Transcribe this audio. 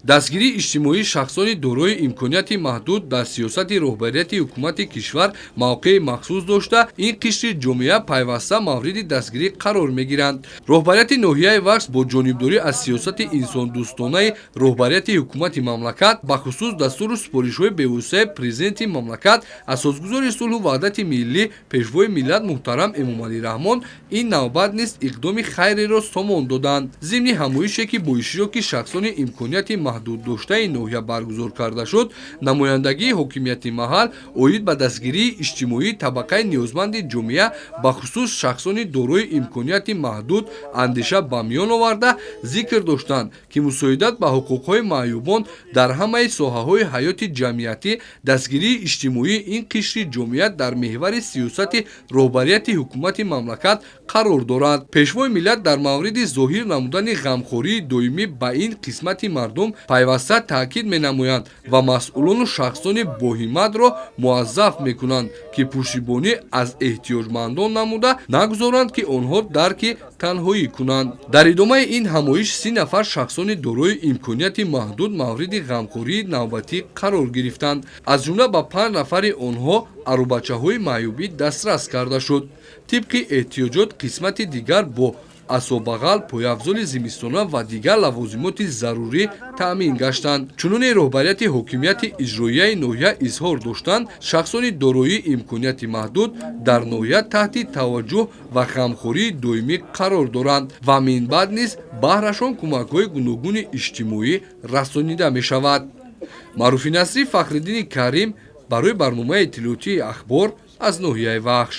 Дастгирии иҷтимоии шахсони дорои имконияти маҳдуд дар сиёсати роҳбарияти ҳукумати кишвар мавқеи махсус дошта, ин қишри ҷомеа пайваста мавриди дастгирӣ қарор мегиранд. Роҳбарияти ноҳияи Вахш бо ҷонибдорӣ аз сиёсати инсондӯстонаи роҳбарияти ҳукумати мамлакат, бахусус дастуру супоришҳои бевоситаи Президенти мамлакат, Асосгузори сулҳу ваҳдати миллӣ, Пешвои миллат муҳтарам Эмомалӣ Раҳмон, ин навбат низ иқдоми хайреро сомон доданд. Зимни ҳамоише, ки бо иштироки шахсони имконияти маҳдуддоштаи ноҳия баргузор карда шуд, намояндагии ҳокимияти маҳал оид ба дастгирии иҷтимоии табақаи ниёзманди ҷомеа, бахусус шахсони дорои имконияти маҳдуд, андеша ба миён оварда, зикр доштанд, ки мусоидат ба ҳуқуқҳои маъюбон дар ҳамаи соҳаҳои ҳаёти ҷамъиятӣ, дастгирии иҷтимоии ин қишри ҷомеа дар меҳвари сиёсати роҳбарияти ҳукумати мамлакат қарор дорад. Пешвои миллат дар мавриди зоҳир намудани ғамхории доимӣ ба ин қисмати мардум пайваста таъкид менамоянд ва масъулону шахсони боҳимматро муаззаф мекунанд, ки пуштибонӣ аз эҳтиёҷмандон намуда, нагузоранд, ки онҳо дарки танҳоӣ кунанд. Дар идомаи ин ҳамоиш 30 нафар шахсони дорои имконияти маҳдуд мавриди ғамхории навбатӣ қарор гирифтанд. Аз ҷумла ба 5 нафари онҳо аробачаҳои маъюбӣ дастрас карда шуд. Тибқи эҳтиёҷот қисмати дигар бо асобағал, пойафзоли зимистона ва дигар лавозимоти зарурӣ таъмин гаштанд. Чуноне роҳбарияти ҳокимияти иҷроияи ноҳия изҳор доштанд, шахсони дорои имконияти маҳдуд дар ноҳия таҳти таваҷҷӯҳ ва ғамхории доимӣ қарор доранд ва минбаъд низ баҳрашон кӯмакҳои гуногуни иҷтимоӣ расонида мешавад. Маъруфи Насрӣ, Фахриддини Карим барои барномаи иттилоотии «Ахбор» аз ноҳияи Вахш.